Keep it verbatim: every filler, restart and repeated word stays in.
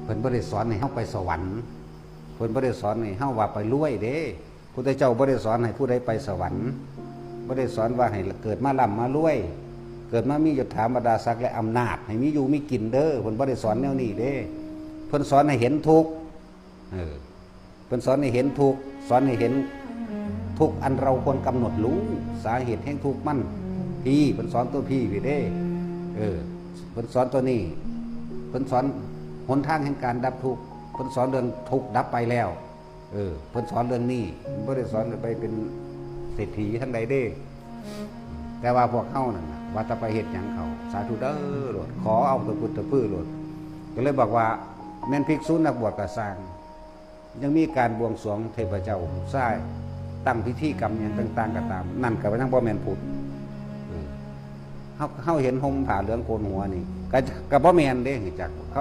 เพิ่นบ่ได้สอนให้เฮาไปสวรรค์ เพิ่นบ่ได้สอนให้เฮาว่าไปรวยเด้ พุทธเจ้าบ่ได้สอนให้ผู้ใดไปสวรรค์ บ่ได้สอนว่าให้เกิดมาร่ำมารวย เกิดมามียศถาบรรดาศักดิ์และอำนาจ ให้มีอยู่มีกินเด้อ เพิ่นบ่ได้สอนแนวนี้เด้ เพิ่นสอนให้เห็นทุกข์ เออ เพิ่นสอนให้เห็นทุกข์ สอนให้เห็นทุกข์อันเราควรกำหนดรู้ สาเหตุแห่งทุกข์มัน พี้ เพิ่นสอนตัวพี้พี้เด้ เออ เพิ่นสอนตัวนี้ เพิ่นสอนหนทางแห่งการดับทุกข์ เพิ่นสอนเรื่องทุกข์ดับไปแล้ว เออ เพิ่นสอนเรื่องนี้ เพิ่นบ่ได้สอนไปเป็นเศรษฐีทั้งใดเด้ แต่ว่าพวกเฮานั่นน่ะ ว่าแต่ไปเฮ็ดหยังเขา สาธุเด้อโลด ขอเอาตะพุดตะพื้อโลด ก็เลยบอกว่า แม่นภิกษุนักบวชก็ซ่าง ยังมีการบวงสรวงเทพเจ้าผู้ชาย ตั้งพิธีกรรมหยังต่างๆ ก็ตาม นั่นก็ยังบ่แม่นพุทธ เออ เฮา เฮาเห็นห่มผ้าเหลืองโกนหัวนี่ ก็ ก็บ่แม่นเด้ จัก เขา